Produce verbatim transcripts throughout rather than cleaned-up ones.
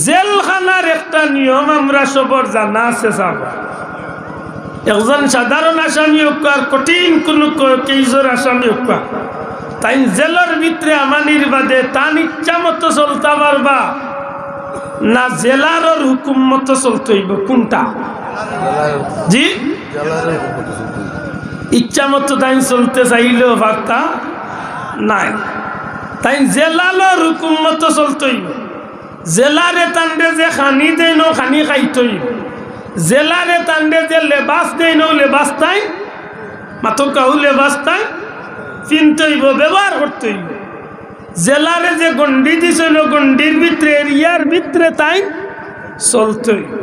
জেলখানার একটা নিয়ম আমরা সবর জানা আছে, সাব। একজন সাধারণ আসামি অউক্কা আর কঠিন কুনু ক-, কেইসর আসামি অউক্কা, তাইন জেলর ভিতরে আমানির বাদে তান ইচ্ছা মতো চলতা পারবা না জেলারর হুকুম মতো চলতে অইবো? কুনটা? জি? ইচ্ছা মতো তাইন চলতে চাইলেও পারতা নায়। তাইন জেলারর হুকুম মতো চলতে অইবো। জেলারে তানরে যে খানি দেইন, অউ খানি খাইতে অইবো। জেলারে তানরে যে লেবাস দেইন, অউ লেবাস তাইন, মাতউক্কা, অউ লেবাস তাইন পিনতে অইবো, ব্যবহার করতে অইবো। জেলারে যে গণ্ডি দিছইন, অউ গণ্ডির ভিতরে, এরিয়ার ভিতরে তাইন চলতে অইবো।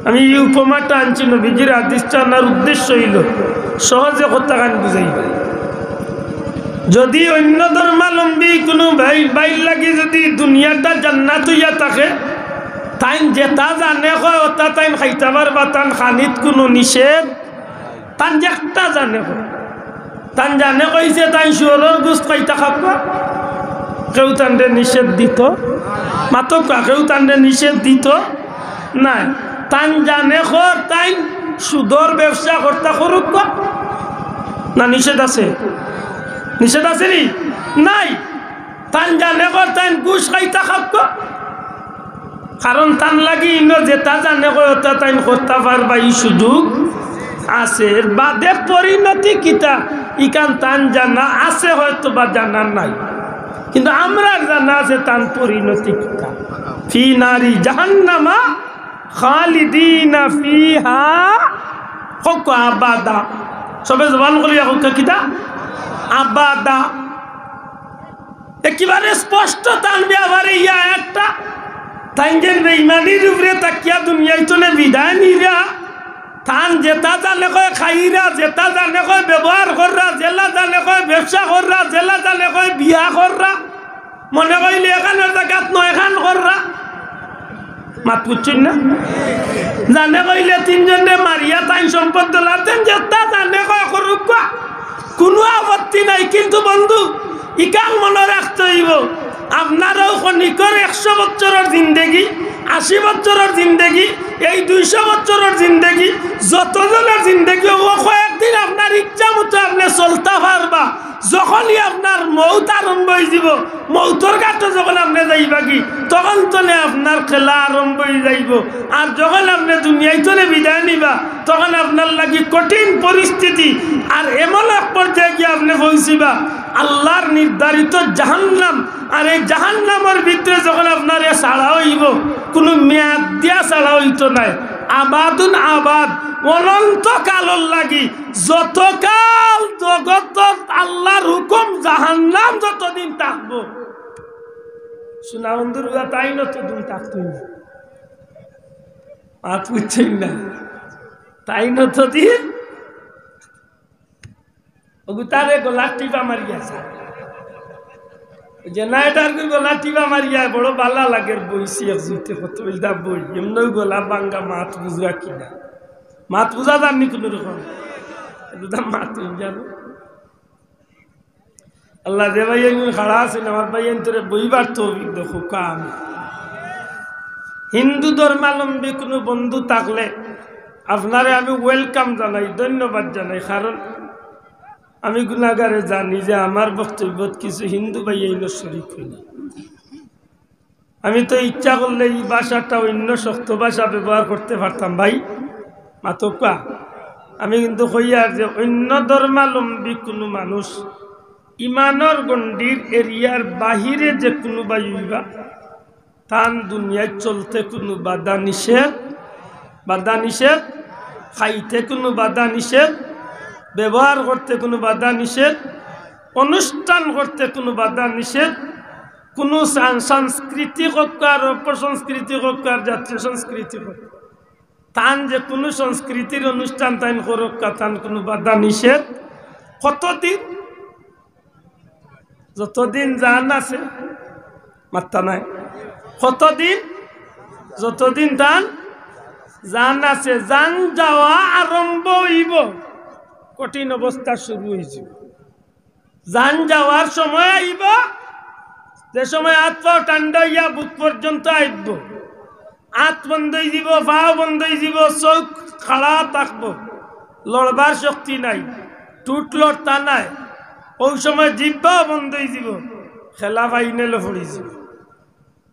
আমি ই উপমাটা আনছি নবীজির হাদিসটা আনার উদ্দেশ্য অইলো সহজে কথাখান বুঝাইবার। যদি অইন্য ধর্মাবলম্বী কুনু ভাই, ভাইর লাগি যদি দুনিয়াটা জান্নাত অইয়া থাকে, তাইন যেটা জানে কয়, অটা তাইন খাইতা পারবা, তান খানিত কুনু নিষেধ, তান যেটা জানে কয়। তান জানে কইছে, তাইন শুয়োরর গুস্ত খাইতা খাউক্কা, কেউ তানরে নিষেধ দিতো? মাতউক্কা, কেউ তানরে নিষেধ দিতো নায়। তান জানে কর, তাইন সুদর ব্যবসা করতা করউক্কা, না নিষেধ আছে? নিষেধ আছে নি? নাই। তান জানে কর, তাইন ঘুষ খাইতা খাউক্কা। কারণ তান লাগি ইনো যেটা জানে কয়, অটা তাইন করতা পারবা, ই সুযোগ আছে। এর বাদে পরিণতি কিতা, ইখান তান জানা আছে হয়তো বা জানা নাই, কিন্তু আমরার জানা আছে তান পরিণতি কিতা। ফি নারি জাহান্নামা খালিদিনা ফিহা। কউক্কা আবাদা। সবে জবান খুলিয়া কউক্কা কিতা? আবাদা। একেবারে স্পষ্ট তান ব্যাপারে ইয়া একটা। তাইন যেন বেইমানির উপরে থাকিয়া দুনিয়াইতনে বিদায় নিরা, তান যেটা জানে কয় খাইরা, যেটা জানে কয় ব্যবহার কররা, যেলা জানে কয় ব্যবসা কররা, যেলা জানে কয় বিয়া কররা, মনে কইলে এখানর জাগাত নয়খান কররা। মাত বুঝছইন না? জানে কইলে তিনজনরে মারিয়া তাইন সম্পদ দলাতেন, যেটা জানে কয় করউক্কা, কুনু আপত্তি নাই। কিন্তু বন্ধু, ইখান মনো রাখতে অইবো, আপনারও ক্ষণিকর একশো বছরর জিন্দেগি, আশি বছরর জিন্দেগি, এই দুইশো বছরর জিন্দেগি, যত জনর জিন্দেগি, অউ কয়েকদিন আপনার ইচ্ছা মতো আপনে চলতা পারবা। যখনই আপনার মউত আরম্ভ অইযিবো, মউতর ঘাটো যখন আপনে যাইবাগি, তখন তনে আপনার খেলা আরম্ভ অইযাইবো। আর যখন আপনে দুনিয়াইতনে বিদায় নিবা, তখন আপনার লাগি কঠিন পরিস্থিতি। আর এমন এক পর্যায়ে গিয়া আপনে পৌঁছিবা, আল্লার নির্ধারিত জাহান্নাম। আর এই জাহান্নামর ভিতরে যখন আপনারে ছাড়া অইবো, কুনু মেয়াদ দিয়া ছাড়া অইতো নায়, আবাদুন আবাদ, অনন্তকালর লাগি। যতকাল জগতত আল্লার হুকুম জাহান্নাম যতদিন থাকবো, সোনা বন্ধুর গুয়া তাইন অতদিন থাকতো না। মাত বুঝছইন না? তাইন অতদিন অগুতারে গলাত টিপা মারিয়া যায়। ওই যে নায়টার গলাত টিপা মারিয়া বড় বালা লাগের বইছি এক জুইতে কত ইলদা বই। এমনও গলা ভাঙ্গা মাত বুঝা কিনা। মাত বুঝা যাননি কুনু রকম। এগুতা মাত বুঝা না। আল্লাহ যে ভাইয়াইন খাড়া আছইন, আমার ভাইয়াইনতরে বইবার তৌফিক দেউক্কা। আমি হিন্দু ধর্মাবলম্বী কুনু বন্ধু থাকলে আপনারে আমি welcome জানাই, ধন্যবাদ জানাই, কারণ আমি গুনাগারে জানি যে আমার বক্তব্যত কিছু হিন্দু ভাইয়াইনও শরিক অইন। আমি তো ইচ্ছা করলে ই ভাষাটা অইন্য শক্ত ভাষা ব্যবহার করতে পারতাম ভাই, মাতউক্কা। আমি কিন্তু কইয়ার যে অইন্য ধর্মাবলম্বী কুনু মানুষ ইমানর গণ্ডির এরিয়ার বাহিরে যে কুনু ভাই অইবা, তান দুনিয়াত চলতে কুনু বাধা নিষেধ, বাধা নিষেধ, খাইতে কুনু বাধা নিষেধ, ব্যবহার করতে কুনু বাধা নিষেধ, অনুষ্ঠান করতে কুনু বাধা নিষেধ, কুনু সাং-, সাংস্কৃতিক অউক্কা আর অপসংস্কৃতিক অউক্কা আর জাতীয় সংস্কৃতি অউক্কা, তান যে কুনু সংস্কৃতির অনুষ্ঠান তাইন করউক্কা, তান কুনু বাধা নিষেধ। কতদিন? যতদিন জান আছে, মাত্তা নাই। কতদিন? যতদিন তান জান আছে। জান যাওয়া আরম্ভ অইবো, কঠিন অবস্থা শুরু অইযিবো। জান যাওয়ার সময় আইবো, যে সময় আত পাও ঠান্ডা অইয়া বুক পর্যন্ত আইবো। আত বন্ধ অইযিবো, পাও বন্ধ অইযিবো, চউখ খাড়া থাকবো, লড়বার শক্তি নাই, ঠুট লড়তা নায়, অউ সময় জিব্বাও বন্ধ অইযিবো, খেলা ফাইনালো পড়িযিবো।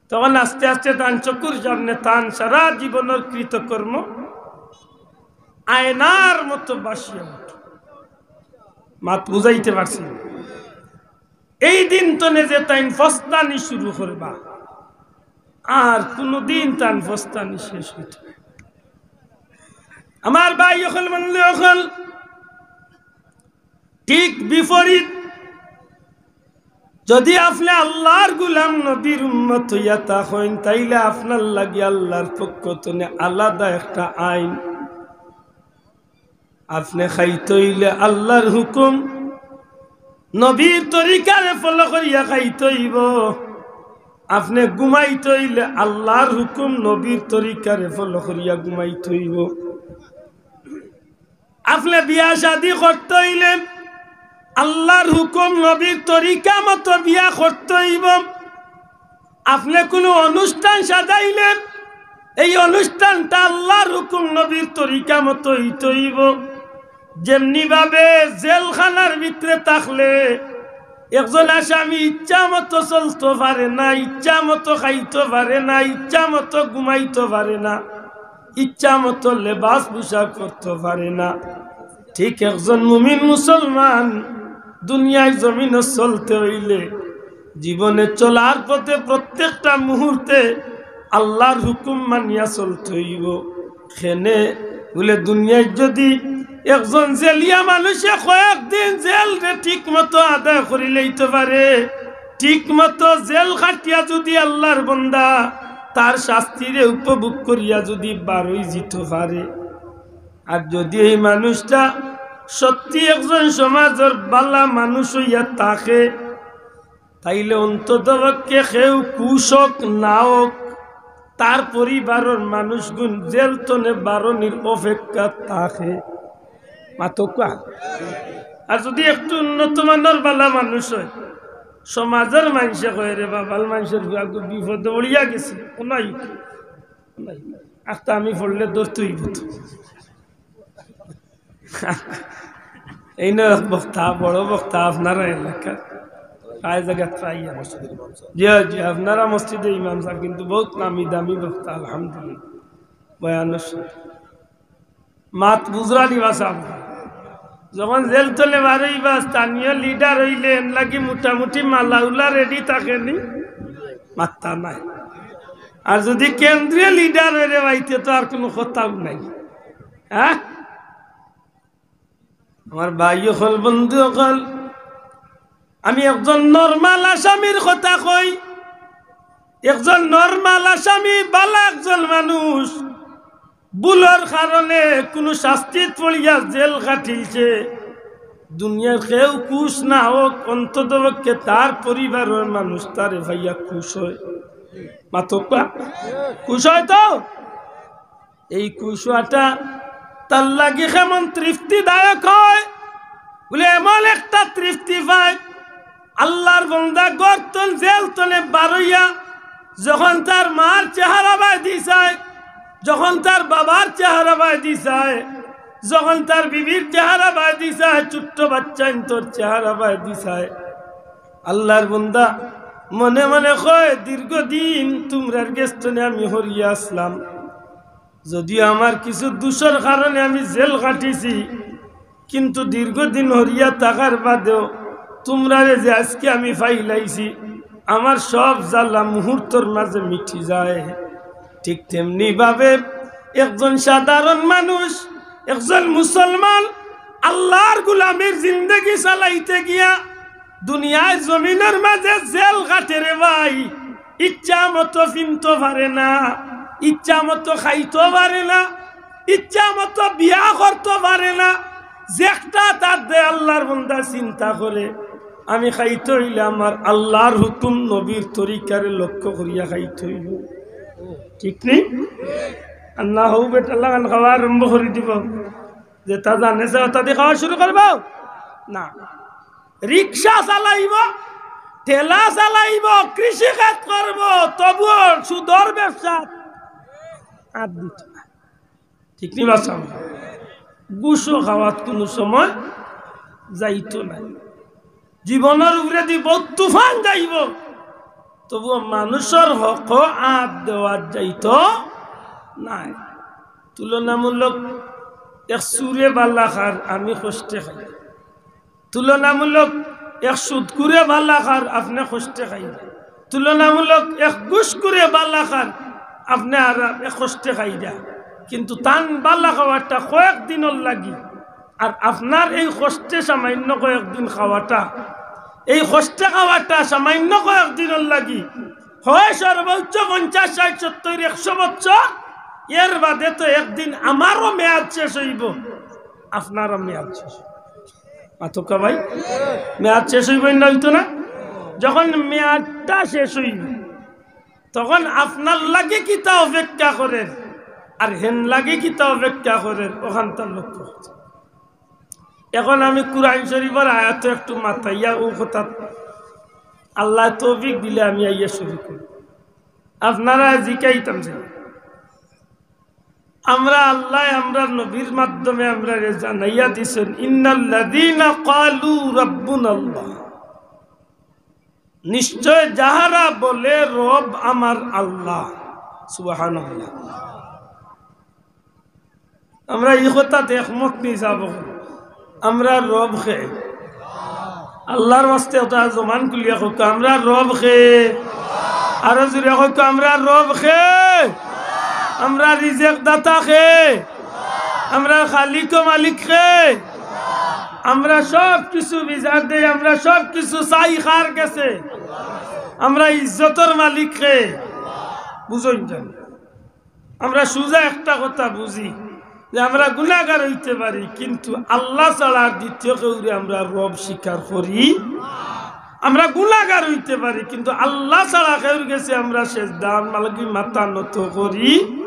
তখন আস্তে আস্তে তান চকুর সামনে তান সারা জীবনর কৃতকর্ম আয়নার মতো ভাসিয়া উঠে। মাত বুঝাইতে পারছি? এই দিন তনে যে তাইন ফস্তানি শুরু করবা, আর কুনুদিন তান ফস্তানি শেষ অইতো নায়। আমার ভাই অকল, বন্ধু অকল, ঠিক বিপরীত, যদি আপনে আল্লার গুলাম, নবীর উম্মত অইয়া থাকইন, তাইলে আপনার লাগি আল্লার পক্ষ তনে আলাদা একটা আইন। আপনে খাইতে অইলে আল্লার হুকুম, নবীর তরিকারে follow করিয়া খাইতে অইবো। আপনে ঘুমাইতে অইলে আল্লার হুকুম, নবীর তরিকারে follow করিয়া ঘুমাইতে অইবো। আপনে বিয়া শাদি করতে অইলে আল্লার হুকুম, নবীর তরিকা মতো বিয়া করতে অইবো। আপনে কুনু অনুষ্ঠান সাজাইলে এই অনুষ্ঠানটা আল্লার হুকুম, নবীর তরিকা মতো অইতে অইবো। যেমনি ভাবে জেলখানার ভিতরে থাকলে একজন আসামি ইচ্ছা মতো চলতো পারে না, ইচ্ছা মতো খাইতো পারে না, ইচ্ছা মতো ঘুমাইতো পারে না, ইচ্ছা মতো লেবাস পোশাক করতো পারে না, ঠিক একজন মুমিন মুসলমান দুনিয়ার জমিনো চলতে অইলে জীবনে চলার পথে প্রত্যেকটা মুহূর্তে আল্লার হুকুম মানিয়া চলতে অইবো। কেনে বুলে দুনিয়ার যদি একজন জেলিয়া মানুষে কয়েকদিন জেলরে ঠিক মতো আদায় করিলাইতো পারে, ঠিক মতো জেল খাটিয়া যদি আল্লার বন্দা তার শাস্তিরে উপভোগ করিয়া যদি বারই যিতো পারে, আর যদি এই মানুষটা সত্যি একজন সমাজর বালা মানুষ অইয়া থাকে, তাইলে অন্ততপক্ষে কেউ খুশ অউক না অউক, তার পরিবারর মানুষগুন জেল তনে বারনির অপেক্ষা থাকে। মাতউক্কা। আর যদি একটু উন্নত মানর বালা মানুষ অয়, সমাজর মানষে কয়, "রে বাবা, বালা মানষর বিপদে পড়িয়া গেছে, কোনাই, কোনাই, আখতা আমি পড়লে ধরতে অইবো তো।" এইন এক বক্তা, বড় বক্তা আপনারা এলাকার, প্রায় জাগাত পাইয়া। জি, জি, আপনারা মসজিদর ইমাম সাব, কিন্তু বউত নামি দামি বক্তা, আলহামদুলিল্লাহ। বয়ানর সময় মাত বুঝরা নি বা সাব। যখন জেল তনে বারইবা, স্থানীয় লিডার অইলে এন লাগি মোটামুটি মালাউলা রেডি থাকে নি, মাত্তা নাই। আর যদি কেন্দ্রীয় লিডার অইরে বাইতে তো আর কুনু কথাউ নাই। হ্যাঁ? আমার ভাই অকল, বন্ধু অকল, আমি একজন নরমাল আসামির কথা কই। একজন নরমাল আসামি, বালা একজন মানুষ, ভুলর কারণে কুনু শাস্তিত পড়িয়া জেল খাটিলছে, দুনিয়ার কেউ খুশ না অউক, অন্ততপক্ষে তার পরিবারর মানুষ তারে পাইয়া খুশ অয়। মাতউক্কা, খুশ অয় তো? এই খুশ অওয়াটা তার লাগি কেমন তৃপ্তিদায়ক অয়, বুলে এমন একটা তৃপ্তি পায়। আল্লার বন্দা ঘর তন জেল তনে বারইয়া যখন তার মার চেহারা বায়দি চায়, যখন তার বাবার চেহারা বায়দি চায়, যখন তার বিবির চেহারা বায়দি চায়, ছোট্ট বাচ্চাইন্তর চেহারা বায়দি চায়, আল্লার বন্দা মনে মনে কয়, "দীর্ঘদিন তুমরার গেছ তনে আমি হরিয়া আছলাম, যদিও আমার কিছু দুষর কারণে আমি জেল খাটিছি, কিন্তু দীর্ঘদিন হরিয়া থাকার বাদেও তুমরারে যে আইজকে আমি পাইলাইছি, আমার সব জ্বালা মুহূর্তর মাঝে মিটি যায়।" ঠিক তেমনি ভাবে একজন সাধারণ মানুষ, একজন মুসলমান, আল্লার গুলামির জিন্দেগি চালাইতে গিয়া দুনিয়ার জমিনর মাঝে জেল খাটে রে ভাই, ইচ্ছা মতো ফিনতো পারে না, ইচ্ছা মতো খাইতো পারে না, ইচ্ছা মতো বিয়া করতো পারে না। যেকটা তার দে আল্লার বন্দা চিন্তা করে, আমি খাইতে অইলে আমার আল্লার হুকুম নবীর তরিকারে লক্ষ্য করিয়া খাইতে অইবো। ঠিক নি? আর না হউ বেটার লাখান খাওয়া আরম্ভ করি দিবো, যেতা জানে সে অতাদি খাওয়া শুরু করবো না। রিক্সা চালাইবো, ঠেলা চালাইবো, কৃষি কাজ করবো, তবুও সুদর ব্যবসা। আত দিত না। ঠিক নি বা চাচা? ঘুষও খাওয়াত কুনু সময় যাইত না। জীবনর উপরেদি বউত তুফান যাইবো, তবুও মানুষর হকো আত দেওয়াত যাইত নায়। তুলনামূলক এক চুরে বালা খার, আমি কষ্টে খাই। তুলনামূলক এক সুদখুরে বালা খার, আপনে কষ্টে খাইরা। তুলনামূলক এক ঘুষখুরে বালা খার, আপনে আর এক কষ্টে খাইরা। কিন্তু তান বালা খাওয়াটা কয়েক দিনর লাগি, আর আপনার এই কষ্টে সামান্য কয়েকদিন খাওয়াটা, এই কষ্টে খাওয়াটা সামান্য কয়েকদিনর লাগি, হয় সর্বোচ্চ পঞ্চাশ, ষাইট, সত্তইর, একশো বছর, এর বাদে তো একদিন আমারও মেয়াদ শেষ অইবো, আপনারও মেয়াদ শেষ অইবো। মাতউক্কা ভাই, মেয়াদ শেষ অইবো না, অইতো না? যখন মেয়াদটা শেষ অইবো, তখন আপনার লাগি কিতা অপেক্ষা করের, আর হেন লাগি কিতা অপেক্ষা করের, অখানতা লক্ষ্য করতে। এখন আমি কুরআন শরীফর আয়াত একটু মাতাইয়া অউ কথাত আল্লায় তৌফিক দিলে আমি আইয়া শুরু করি। আপনারারে জিকাইতাম যে, আমরা আল্লায় আমরার নবীর মাধ্যমে আমরারে জানাইয়া দিছইন, "ইন্নাল্লাযীনা ক্বালু রাব্বুনাল্লাহ।" নিশ্চয় যাহারা বলে, "রব আমার আল্লাহ।" সুবহানাল্লাহ। আমরা ই কথাত একমত নি যাবো? আমরার রব কে? আল্লার ওয়াস্তে ওটা জবান খুলিয়া কউক্কা, আমরার রব কে? আরো জোরে কউক্কা, আমরার রব কে? আমরার রিজেক দাতা কে? আমরার খালিক ও মালিক কে? আমরা সব কিছু বিচার দেই, আমরা সব কিছু চাই কার গেছে? আমরা ইজ্জতর মালিক কে? বুঝইন জানি। আমরা সুজা একটা কথা বুঝি যে আমরা গুনাগার অইতে পারি, কিন্তু আল্লাহ ছাড়া আর দ্বিতীয় কেউরে আমরা রব স্বীকার করি। আমরা গুনাগার অইতে পারি, কিন্তু আল্লাহ ছাড়া কেউর গেছে আমরা সেজদা, আমরা লাগি মাথা নত করি।